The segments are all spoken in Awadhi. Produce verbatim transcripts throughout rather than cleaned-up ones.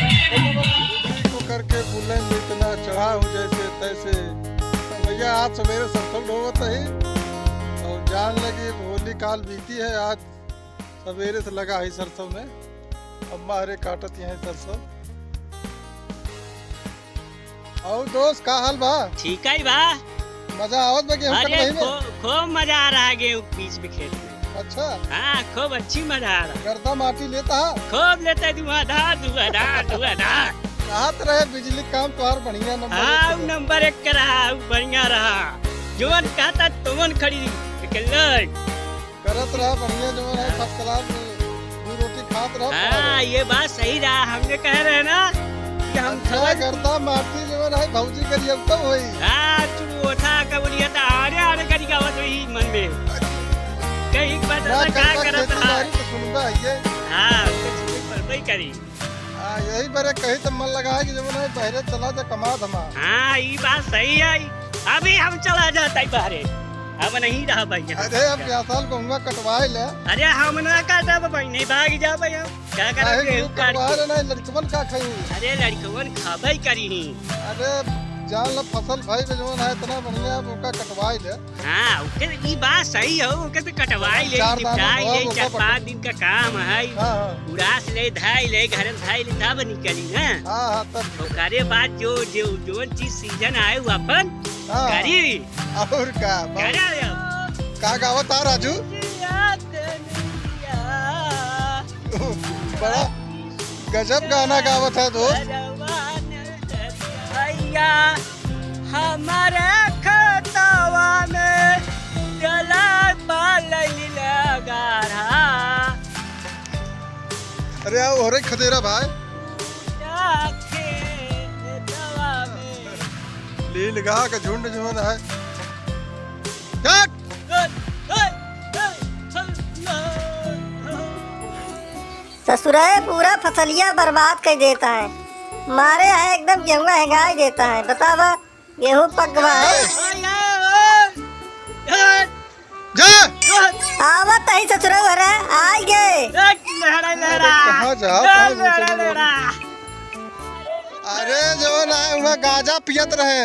को करके बुलंद इतना चढ़ा हूँ जैसे तैसे। भैया, आज सवेरे सरसों ढोवत ही और जान लगी होली काल बीती है। आज सवेरे से लगा है सरसों में, अम्मा हरे काटत यहाँ सरसों। और दोस्त, का हाल बा? ठीक है बा। मजा आवत बा गेहूं अरे कटवाई में? खू-, खूब मजा आ रहा है गेहूं के बीच में खेत में। अच्छा। हाँ, खूब अच्छी मजा आ रहा है। गर्दा माटी लेता है? खूब लेता है, धुआंधार, धुआंधार, धुआंधार। कहत रहे बिजली काम तोहार बढ़िया नंबर हाँ, एक उ पे। नंबर एक का रहा, उ बढ़िया रहा। जवन कहता तवन खड़ी निकल। करत रहा बढ़िया, जवन है first class, दू रोटी खात रहा, पड़ा हाँ, रहा। ये बात सही रहा। हमने कह रहे ना कि हम अच्छा, समझ गर्दा माटी जवन है भौजी करी अब तो होई। हाँ, तू ओठा का बोलिया था, आड़े आड़े करी गावत रही मन में। कहीं बात ना ऐसा का करता करत खेती रहा। बाड़ी तो सुनबा है ये। हाँ, कुछ भी करबे करी। आ, यही बरे कही तो मन लगा है कि जवन है बहरे चला जा कमा धमा। हाँ, ई बात सही है। अभी हम चला जाता है बहरे, हम नहीं रह भैया। अरे, अब क्या साल को हुआ कटवाए ले। अरे, हम ना काटब भाई, नहीं भाग जा भाई हम। क्या करब काहे गेहूं कि काट कटवाए के? ले, नहीं, लड़कवन का खाई? अरे, लड़कवन खाबे करी ही। अरे, जान लो फसल भाई के जवन है इतना बढ़िया, अब ओका कटवाए ले। हाँ, ओके, ई बात सही हो, ओके तो कटवाई ले, चार दाना निपटाई हो, ले, ओका चार पट- पाँच दिन का काम है। हाँ, हाँ। उड़ास ले, धाई ले, घर धाई ले, तब निकली ना। हाँ, हाँ, तब निकली। ओकरे बाद जो, जो, जौन चीज सीजन आए, वो अपन हाँ। करी। और का, बहुत करे अब। का गावत आ राजू? बड़ा गजब गाना गावत है दोस्त। भैया, हमारे खेतवा में जला पालैल गाढ़ा। अरे आओ, हो रे खदेरा भाई। खेतवा में। लील गा के झुंड झुंड है। हट! ससुरे पूरा फसलिया बर्बाद कर देता है। मारे है एकदम गेहुआ हेंगाई देता है। बतावा, गेहूं पक गवा है। जा। आवत ही ससुरे घरे, आई गे। अरे कहाँ जा, कहाँ जा, चलो। अरे जवन है, वहाँ गांजा पियत रहे।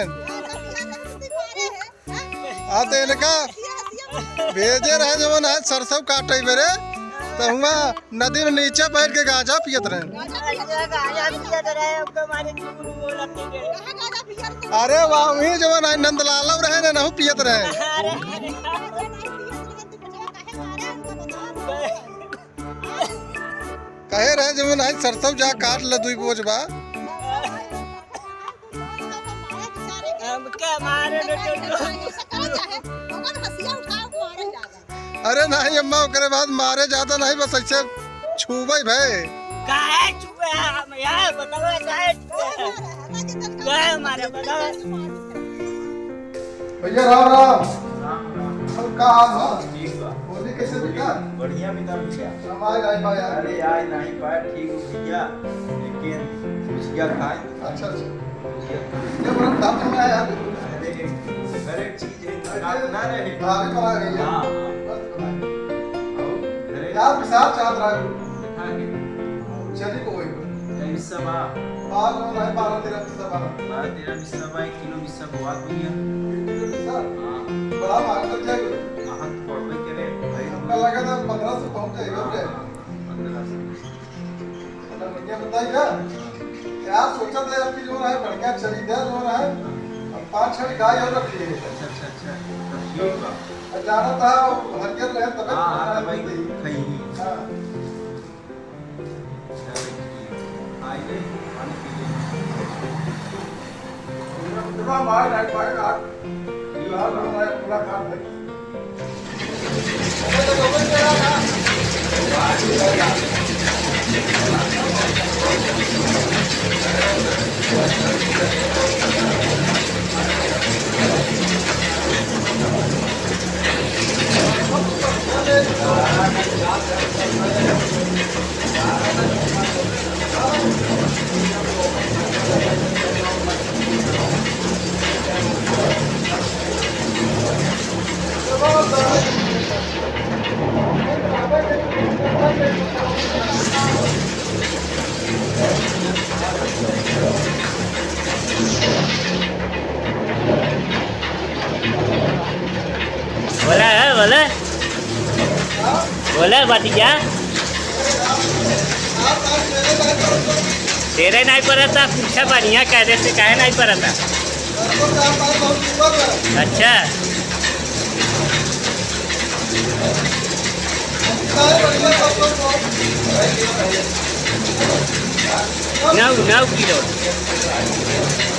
आ तो इनका भेजे रहे जवन है सरसों काटे बेरे, तो हुआ नदी में नीचे बैठ के गांजा पियत रहे। गांजा पियत रहे, हमको मारे झूठ बोलत थे। अरे वाह, वही जवन है नंदलालव रहे ना, नहु पियत रहे। अरे, अरे। कहे रहे जवन है सरसों जा काट ले दुई बोझ बा। हमके मारे न तो ऐसे कहा जाए, ओकर हंसिया उठाओ, मारे ज्यादा। अरे नहीं अम्मा, ओकरे बाद मारे ज्यादा नहीं, बस ऐसे छूबे भे। काहे छुए हम यार, बताओ काहे छुए? काहे मारे, बताओ। भैया राम राम। राम राम। और का हाल बा? ठीक बा। होली कैसे बीता? बढ़िया बीता भैया। हम आए नहीं पाए यार। अरे आए नहीं पाए, ठीक हो भैया, लेकिन भुजिया खाए। अच्छा, अच्छा। भुजिया खाए। ये बड़ा दाम हो गया यार। अरे, अरे चीज है, अरे, ना रहे। भाभी पर आ गई है। हाँ, हाँ। बस बनाए। और घरे यार, विशाल चाहत रहा है। हाँ, है। चली को वही पर। यही सब आ। बाल में भाई बारह तेरह पीस बा। बारह तेरह पीस बा, एक किलो पीस बा भैया। एक किलो पीस? हाँ। बड़ा महंग पड़ जाएगा। महंग तो पड़बे करे भाई। हमका लगा था पन्द्रह सौ पहुंच जाएगा, हाँ, हो जाएगा। हाँ, पन्द्रह सौ। मतलब बढ़िया बताई ना? यार सोचा था यार कि जो है बढ़िया चली दे जो है। अब पाँच छह गाय और रखी है। अच्छा, अच्छा, अच्छा। तो ठीक बा। अब जाना था, हरियर रहे तबे हाँ, हाँ, खाना तबे देती। खाई। हाँ। बोला है, बोला। बोला, बतिया। तेरे नाहीं परता, पूछा बढ़िया कायदे से, काहे नाहीं परता? अच्छा। नौ, नौ किलो।